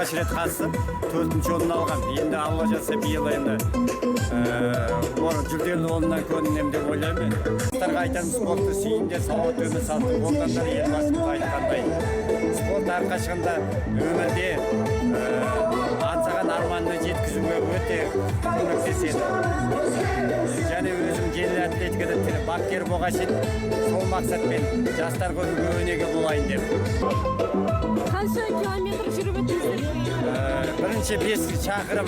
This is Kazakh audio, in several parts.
Алғаш рет қатысып, төртінші орын алғам. Енді, Алла жазса, биыл енді жүлделі орыннан көрінемін деп ойлаймын. Жастарға айтарым: спортты сүйіңдер, салауатты өмір салтын қолдаңдар. Елбасымыз айтқандай, спорт әрқашанда өмірде аңсаған арманына жеткізуге өте көмектеседі. Және өзім жеңіл атлетикада бапкер болған үшін, сол мақсатпен жастарға үлгі өнеге болайын деп. Қанша километр жүріп өттіңіздер? Бірінші 5 шақырым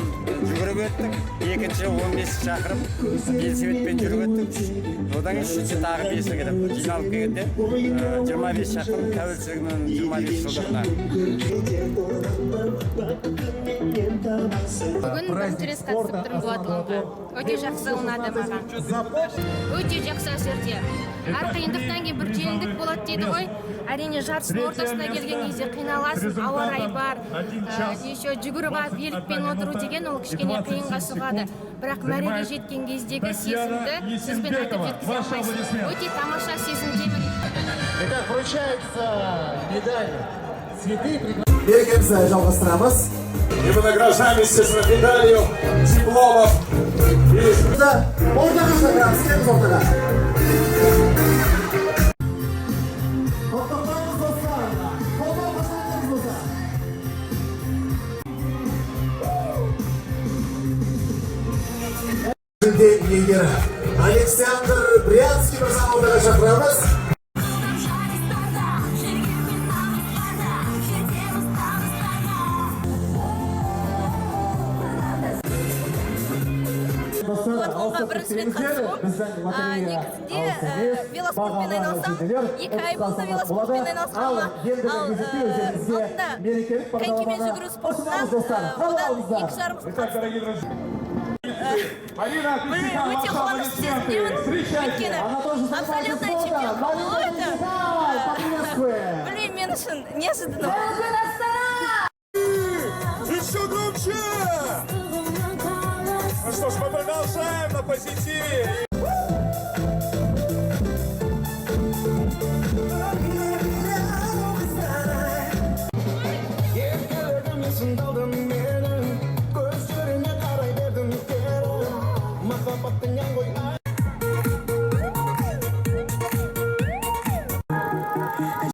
жүгіріп өттік, екінші 15 шақырым велосипедпен жүріп өттік, одан кейін үшінші тағы 5 шақырым. Жиналып келгенде 25 шақырым, тәуелсіздігінің 25 жылдығына. Бүгін бірінші рет қатысып тұрмын дуатлонға. Өте жақсы, ұнады маған. Өте жақсы әсерде. Әр қиындықтан кейін бір жеңілдік болады дейді ғой. Әрине, жарыстың ортасына келген кезде қиналасың, ауа райы бар. Еще жүгіріп алып, великпен отыру деген ол кішкене қиынға соғады. Бірақ мәреге жеткен кездегі сезімді сөзбен айтып жеткізе алмайсың. Өте тамаша сезімдемін. Итак, вручается медаль, цветы. Мерекемізді жалғастырамыз. И мы награждаем, естественно, медалью, дипломов и Ортаға шақырамыз, келіңіз ортаға. Құттықтаймыз, достар! Қолдау қошеметтеріңіз болса. Жүлде иегері Александр Брянский мырзаны ортаға шақырамыз. Жарыстарда жігермен намыстарда жетеміз табыстарға. Достар, Дуатлонға бірінші рет қатысуым. Негізінде велоспортпен айналысамын. 2 ай болды велоспортпен айналысқаныма. Ал алдында конькимен жүгіру спортынан одан 2,5 жыл Итак, дорогие друзья, Марина, Білмеймін, өте қуанышты сезімдемін. Өйткені абсолютно чемпион болу, это, білмеймін, мен үшін неожиданно. Еще громче! Ну что ж, мы продолжаем на позитиве.